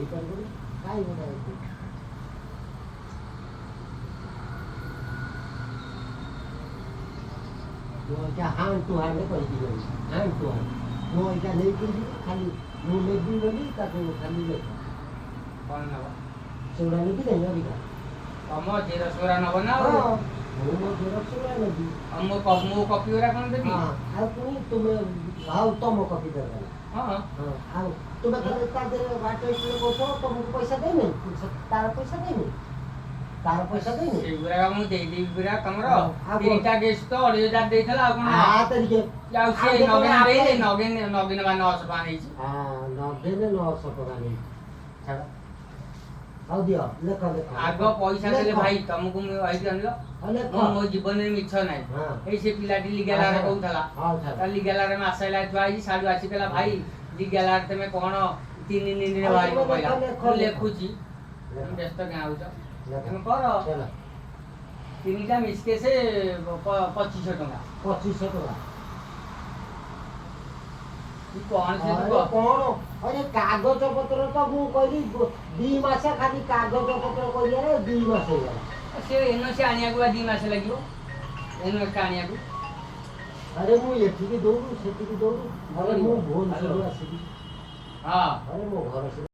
ହେଇପାରିବନି। କାଇଁ ଗୋଟେ ମୁଁ ଏଇଟା ହ୍ୟାଣ୍ଡ ଟୁ ହ୍ୟାଣ୍ଡ କରିକି ନେବି, ହ୍ୟାଣ୍ଡ ଟୁ ହ୍ୟାଣ୍ଡ। ମୁଁ ଏଇଟା ନେଇକିରି ଯିବି, ଖାଲି ମୁଁ ନେବି ବୋଲି ତାକୁ ଖାଲି ଲେଖ। କଣ ନବ? ସେଗୁଡ଼ା ନେବି ନାହିଁ ଅବିକା। ତମ ଜେରକ୍ସ ଗୁରା ନବ ନା ଆଉ? ହଁ, ମୁଁ ମୋ ଜେରକ୍ସ ଗୁଡ଼ା ନେବି। ଆଉ ମୋ କପି ଗୁରା କଣ ଦେବି? ହଁ, ଆଉ ପୁଣି ତୁମେ ଆଉ ତମ କପି ଦରକାର। ହଁ। ହଁ, ଆଉ ତୁମେ ତାହେଲେ ତା ଦେହରେ ବାଟ କହୁଛ, ତମକୁ ପଇସା ଦେଇନି, ତାର ପଇସା ଦେଇନି, ତାର ପଇସା ଦେଇନି। ସେଗୁରାକ ମୁଁ ଦେଇଦେବି ପୁରା ତମର। ହଁ, ଆଉ କଣ? ତିନିଟା ଗେଷ୍ଟ ତ 2500 ଦେଇଥିଲା, ଆଉ କଣ? ଆ ତାରିଖେ। ଆଉ ସିଏ ଆଉ ଯେତେବେଳେ ନଗେନ ଦେଇନି। apply- ନଗେନ, ନଗେନ ବା 900 ଟଙ୍କା ନେଇଛି। ହଁ, ନଗେନ 900 ଟଙ୍କା ନେଇଛି। ଛାଡ଼, ହଉ ଦିଅ, ଲେଖ ଲେଖ। ଆଗ ପଇସା ଦେଲେ। ଲେଖ। ଭାଇ, ତମକୁ ମୁଁ ଏଇଠି ଆଣିଲ। ହଁ, ଲେଖ। ମୁଁ ମୋ ଜୀବନରେ ମିଛ ନାହିଁ। ଏଇ ସେ ପିଲାଟି ଲିଗାଲାରେ ହଁ, କହୁଥିଲା। ହଉ, ଛାଡ଼। ତା ଲିଗାଲାରେ ମାସ ହେଲା ଥୁଆ ହେଇଛି। ସାଡୁ ଆସି କହିଲା, ଭାଇ, ଲିଗାଲାରେ ତମେ କଣ 3 ଦିନରେ ଆଉ ବାହାରିବ? ତୁମେ କହିଲା। ଲେଖ, ଲେଖ, ମୁଁ ଲେଖ। ଲେଖୁଛି। ଲେଖ। ତମେ ବ୍ୟସ୍ତ କାଁ ହଉଛ? ଲେଖ। ତମେ କର। ଚାଲ। ତିନିଟା ମିଶକେ ସେ 2500 ଟଙ୍କା। 2500 ଟଙ୍କା। ତୁ କଣ ସେ ତୁ ଆରେ କଣ? ଆରେ କାଗଜ ପତ୍ର ତ ମୁଁ କହିଲି 2 ମାସ, ଖାଲି କାଗଜ ପତ୍ର କରିବାରେ 2 ମାସ ହେଇଗଲା। ସେ ଏନଓସି ଆଣିବାକୁ ବା 2 ମାସ ଲାଗିବ, ଏନଓସି ଆଣିବାକୁ। ଆରେ ମୁଁ ଏଠିକି ଦୌଡୁ, ସେଠିକି ଦୌଡୁ। ଆରେ ମୁଁ ଭୁବନେଶ୍ୱରରୁ ଆସିବି। ହଁ। ଆରେ ମୋ ଘର ସେ